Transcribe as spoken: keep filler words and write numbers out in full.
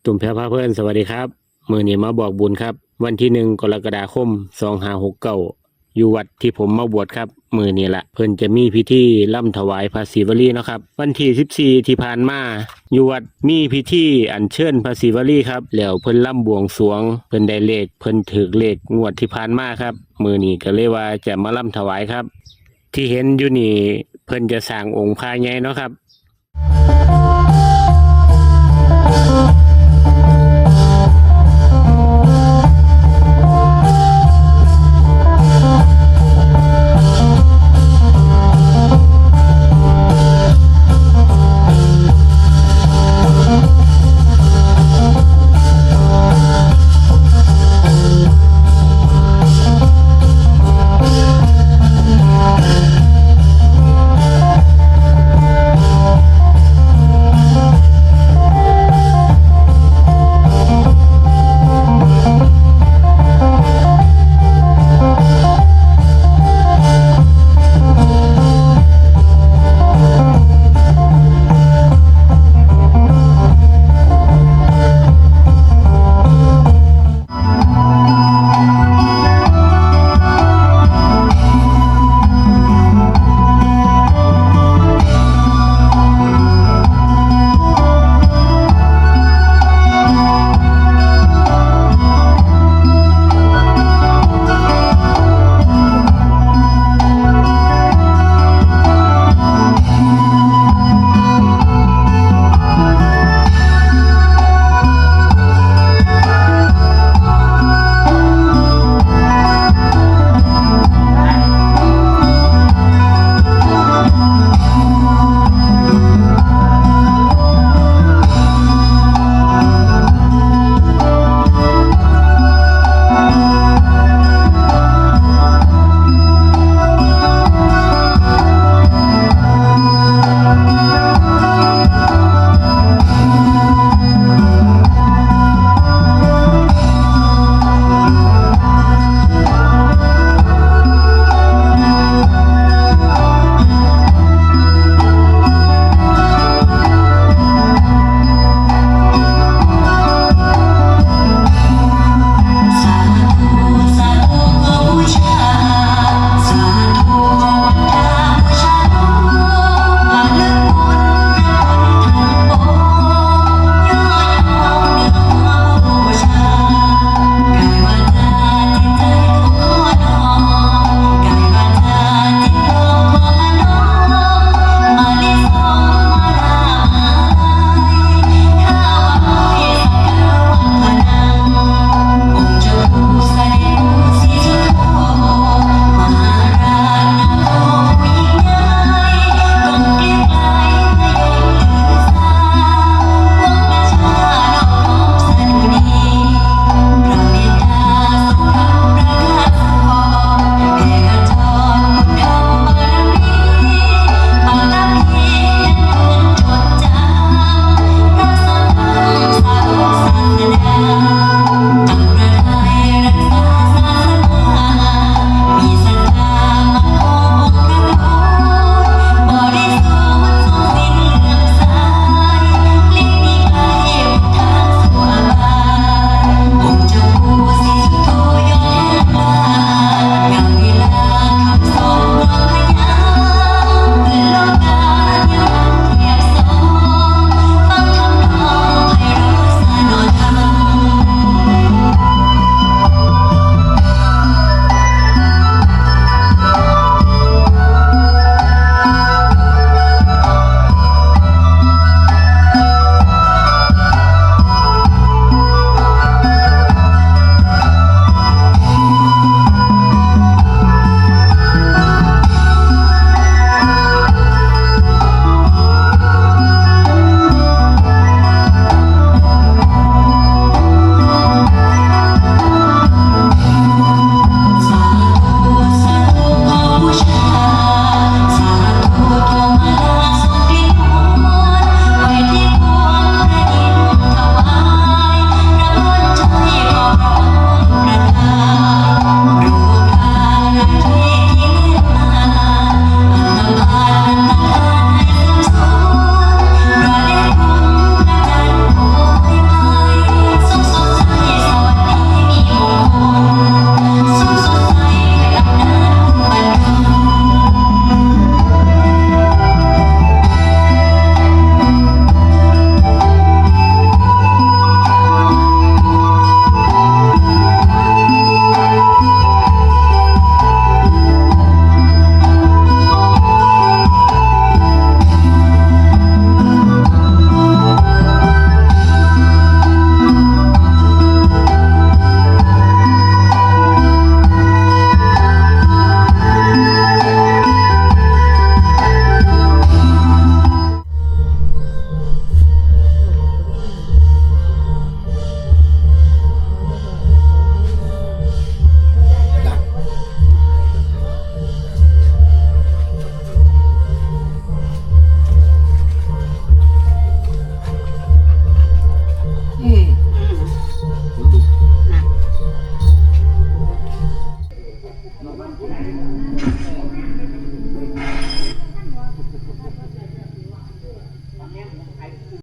ตุ่มแพรพาเพลิน สวัสดีครับ มื้อนี้มาบอกบุญครับ วันที่หนึ่งกรกฎาคม สองห้าหกเก้า อยู่วัดที่ผมมาบวชครับ มื้อนี้ละเพิ่นจะมีพิธีรำถวายพระศิวลีเนาะครับ วันที่สิบสี่ที่ผ่านมา อยู่วัดมีพิธีอัญเชิญพระศิวลีครับ แล้วเพิ่นรำบวงสรวง เพิ่นได้เลข เพิ่นถืกเลขงวดที่ผ่านมาครับ มื้อนี้ก็เลยว่าจะมารำถวายครับ ที่เห็นอยู่นี่เพิ่นจะสร้างองค์พระใหญ่เนาะครับ